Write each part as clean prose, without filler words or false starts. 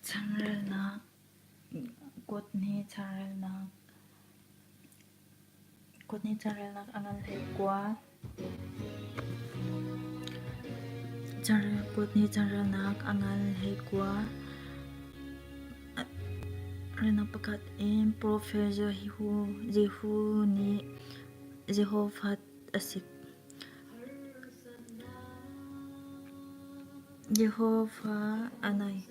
Changrelnak kutni changrelnak kutni changrelnak a ngan hlei kua. Kutni changrelnak a ngan hlei kua. Relnak pakhat in Profet Jehu nih Jehoshaphat a sik. Jehovah a nai.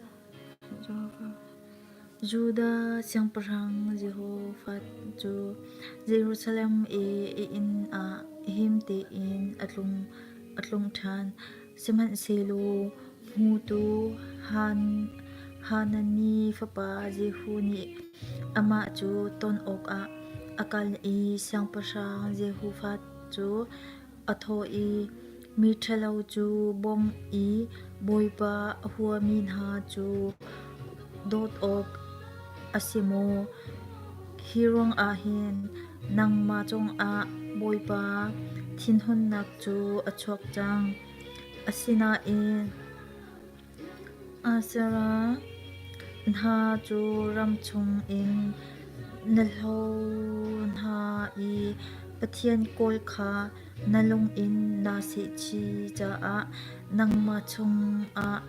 Judah siangpahrang Jehoshaphat cu Jerusalem i a inn ah him tein a tlung ṭhan. Sihmanhsehlaw hmutu Hanani fapa Jehu nih amah cu ton awkah a kal i siangpahrang Jehoshaphat cu a thawh i, Mi ṭhalo cu bawmh i Bawipa a huami hna cu dawt awk a si maw? Hi ruangah hin nangmah cungah Bawipa thinhunnak cu a chuak cang. Asinain Asherah hna cu ram chungin na hlo hna i Pathian kawl kha na lung in naa sehchih caah nangmah chungah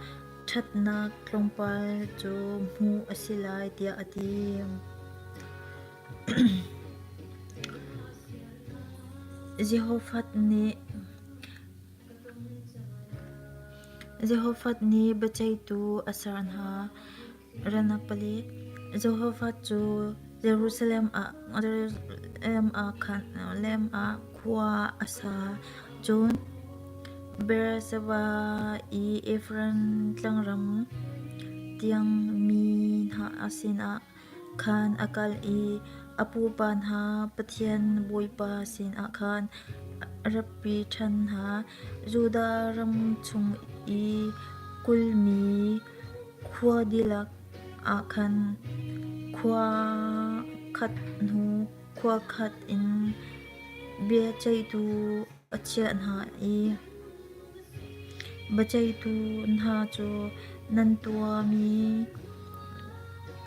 ṭhatnak tlawmpal cu hmuh a si lai, tiah a ti. Jehoshaphat nih biaceihtu a ser hna. Relnak pali. Jehoshaphat cu Jerusalem ah khua a sa. Cun Beersheba i Efraim tlangram tiang mi hna sinah khan a kal i a pupa hna Pathian Bawipa sinah khan a ratpi ṭhan hna. Judah ram chung i kulhmi khua dihlak ah khan khua khat hnu khua khat in biaceihtu a chiah hna i biaceihtu hna cu nan tuahmi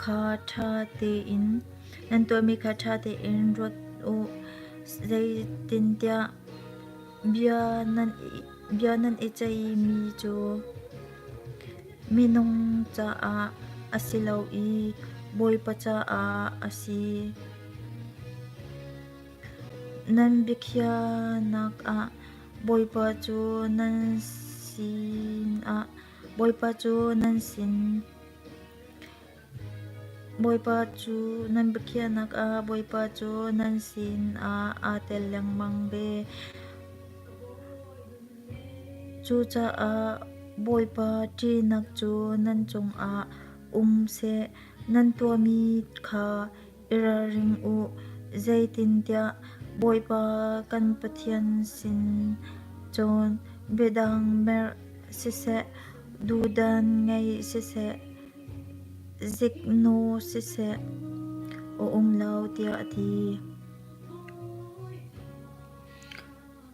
kha ṭha tein nan tuahmi kha ṭha tein ruat u, zeitintiah bia nan bia nan i ceihmi cu minung caah a si lo i Bawipa caah a si. Nan biakhiahnak ah Bawipa cu nan sinah Bawipa cu nan sin Bawipa cu nan biakhiahnak ah Bawipa cu nan sinah aa tel lengmang ve. Cucaah Bawipa ṭihnak cu nan cungah um seh, nan tuahmi kha I ralring u, zeitintiah Bawipa kan Pathian sin cun biadang merh siseh, duhdan ngeih siseh, ziknu siseh a um lo, tiah a ti.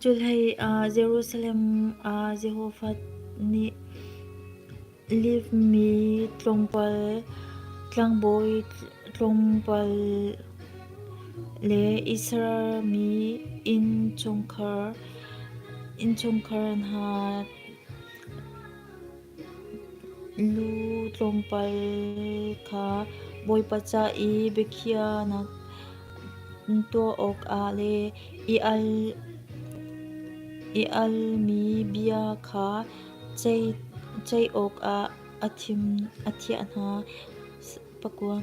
Cuhlei ah Jerusalem ah Jehoshaphat nih Livmi tlawmpal, tlangbawi tlawmpal le Israel mi innchungkhar hna lu tlawmpal kha Bawipa ca i biakhiahnak tuah awkah le i almi bia kha Ceih awkah a thiah hna. Pakua.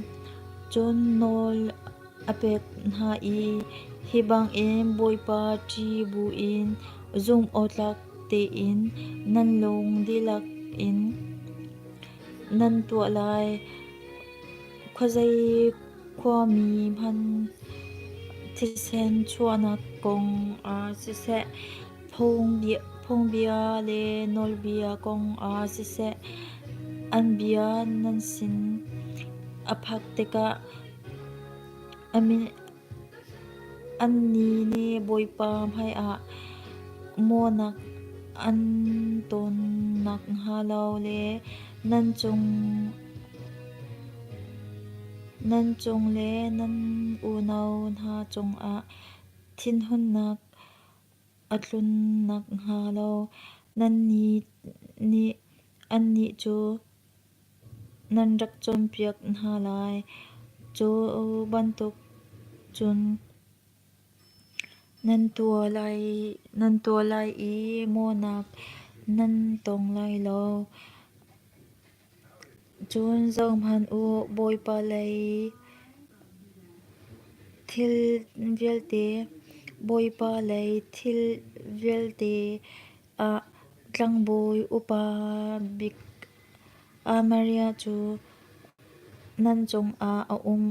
Cun nawl a pek hna i hi bangin Bawipa ṭih buin zumhawktlak tein nan lung dihlak in nan tuah lai. Khuazei khuami hmanh thisen chuahnak kong ah siseh, Phungbia le nawlbia kong ah siseh, an bia nan sin a phak tikah annih nih Bawipa hmaiah mawhnak an tawn nakhnga lo le nan cung. Nan cung le nan unau hna cungah thinhunnak a tlun nakhnga lo nannih nih annih cu nan rak cawnpiak hna lai. Cu bantuk cun nan tuah lai i mawhnak nan tong lai lo. Cun zohhmanh u, Bawipa lei thil vialte ah tlangbawi upa bik Amariah cu nan cungah a um.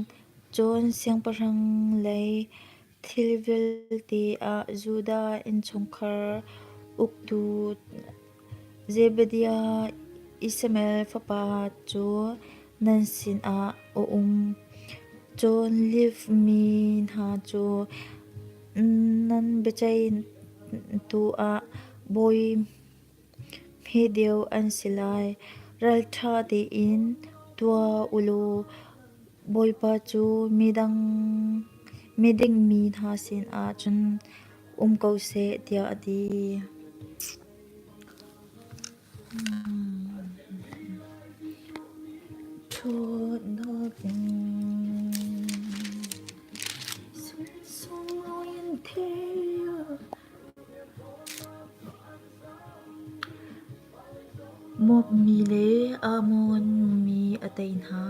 Cun siangpahrang lei thil vialte ah Judah innchungkhar uktu Zebadiah Ishmael fapa cu nan sinah a um. Cun Levi mi hna cu nan biaceihtu ah bawi hme deuh an si lai. Ralṭha tein tuah u law Bawipa cu miding mi hna sinah cun um ko seh, tiah a ti. Moab mi le Ammon mi a tei hna.